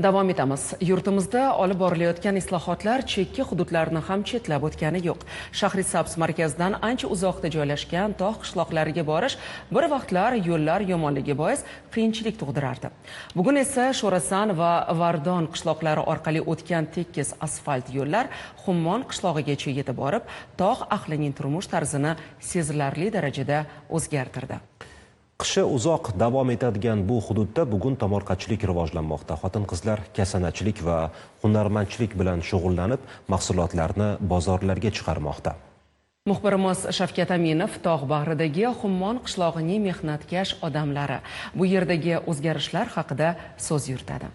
Davom etamiz. Yurtimizda olib borilayotgan islohotlar chekka hududlarni ham chetlab o'tgani yo'q. Shahrisabz markazidan ancha uzoqda joylashgan tog' qishloqlariga borish bir vaqtlar yo'llar yomonligi bois qiyinchilik tug'dirardi. Bugun esa Sho'rasan va Vardon qishloqlari orqali o'tgan tekis asfalt yo'llar Xummon qishlog'igacha yetib borib, tog' ahlining turmush tarzini sezilarli darajada o'zgartirdi. Qishi uzoq davom etadigan bu hududda bugun tomorqachilik rivojlanmoqda. Xotin-qizlar kasanachilik va hunarmandchilik bilan shug'ullanib, mahsulotlarni bozorlarga chiqarmoqda. Muxbirimiz Shavkat Aminov tog' bag'ridagi Xummon qishlog'ining mehnatkash odamlari bu yerdagi o'zgarishlar haqida so'z yuritadi.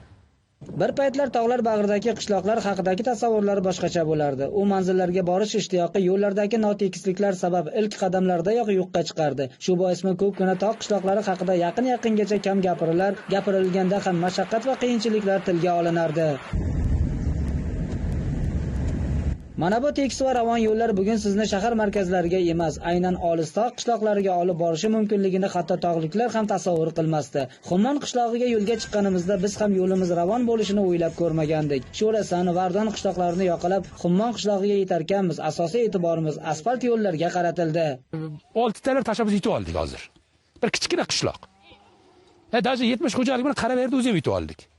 Bir paytlar tog'lar bag'ridagi qishloqlar haqidagi tasavvurlar boshqacha bo'lardi. U manzillarga borish ishtiyoqi yo'llardagi notekisliklar sabab ilk qadamlardayoq yo'qqa chiqardi. Shu boismi ko'pgina tog' qishloqlari haqida yaqin-yaqingacha kam gapirilar, gapirilganda ham mashaqqat va qiyinchiliklar tilga olinardi. Mana bu tekis va ravon yo'llar bugun sizni shahar markazlariga emas, aynan olis tog' qishloqlariga olib borishi mumkinligini hatto tog'liklar ham tasavvur qilmasdi. Xummon qishlog'iga yo'lga chiqqanimizda biz ham yo'limiz ravon bo'lishini o'ylab ko'rmagandik. Sho'rasan, Vardon qishloqlarini yoqalab Xummon qishlog'iga yetarkanmiz, asosiy e'tiborimiz asfalt yo'llarga qaratildi. 6 talar tashabbus yetib oldik hozir. Bir kichkina qishloq. Даже 70 xo'jalik bilan qaraverdi, o'zi ham yetib oldik.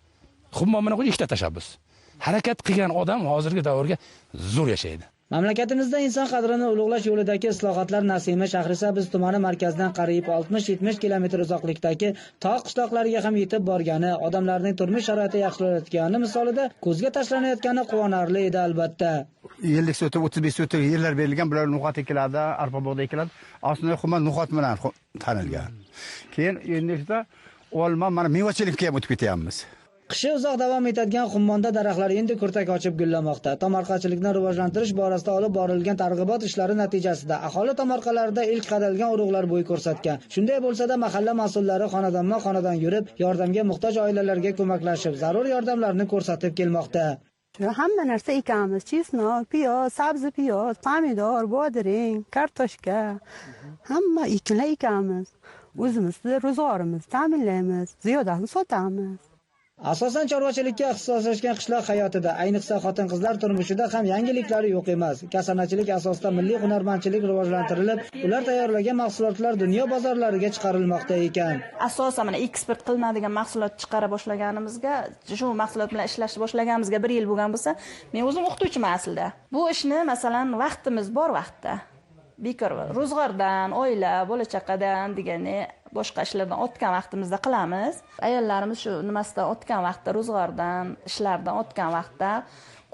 Xummon bilan ikkita tashabbus. Harakat qilgan odam hozirgi davrga zo'r yashaydi. Mamlakatimizda inson qadrini ulug'lash yo'lidagi islohotlar nasimi Shahrisabz tumani markazidan qariyb 60-70 kilometr uzoqlikdagi tog' qishloqlariga ham yetib borgani, odamlarning turmush sharoiti yaxshilanayotgani misolida ko'zga tashlanayotgani quvonarli edi albatta. 50 sotik, 35 sotik yerlar berilgan, bular no'xat ekiladi, arpa bug'doy ekiladi. Aslida Xummon no'xat bilan tanilgan. Keyin endilikda olma, mana mevachilikka ham o'tib ketyapmiz. Qishi uzoq davom etadigan Xummonda daraxtlar endi kurtak ochib gullamoqda. Tomorqachilikni rivojlantirish borasida olib borilgan targ'ibot ishlari natijasida aholi tomorqalarida ilk qadalgan urug'lar bo'y ko'rsatgan. Shunday bo'lsa-da, mahalla mas'ullari xonadonma-xonadon yurib, yordamga muhtoj oilalarga ko'maklashib, zarur yordamlarni ko'rsatib kelmoqda. Hamma narsa ekamiz: chesnok, piyoz, sabzi piyoz, pomidor, bodring, kartoshka, hamma ekinlar ekamiz. O'zimizni ro'zg'orimizni ta'minlaymiz, ziyodasini sotamiz. Asosan chorvachilikka ixtisoslashgan qishloq hayotida, ayniqsa xotin-qizlar turmushida ham yangiliklari yo'q emas. Kasanachilik asosida milliy hunarmandchilik rivojlantirilib, ular tayyorlagan mahsulotlar dunyo bozorlariga chiqarilmoqda ekan. Asosan mana eksport qilinadigan mahsulot chiqara boshlaganimizga, shu mahsulot bilan ishlashni boshlaganimizga 1 yil bo'lgan bo'lsa, men o'zim o'qituvchiman aslida. Bu ishni masalan vaqtimiz bor vaqtda bekor ro'zg'ordan, oila, bola chaqadan degani boshqa ishlardan o'tgan vaqtimizda qilamiz. Ayollarimiz shu nimasidan o'tgan vaqtda, ro'zg'ordan, ishlardan o'tgan vaqtda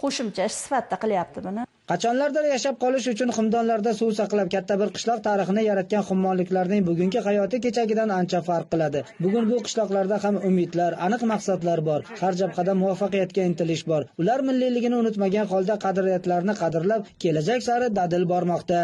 qo'shimcha ish sifatida qilyapti buni. Qachonlardir yashab qolish uchun xumdonlarda suv saqlab katta bir qishloq tarixini yaratgan xummonliklarning bugungi hayoti kechagidan ancha farq qiladi. Bugun bu qishloqlarda ham umidlar, aniq maqsadlar bor. Har jabhada muvaffaqiyatga intilish bor. Ular milliyligini unutmagan holda qadriyatlarni qadrlab, kelajak sari dadil bormoqda.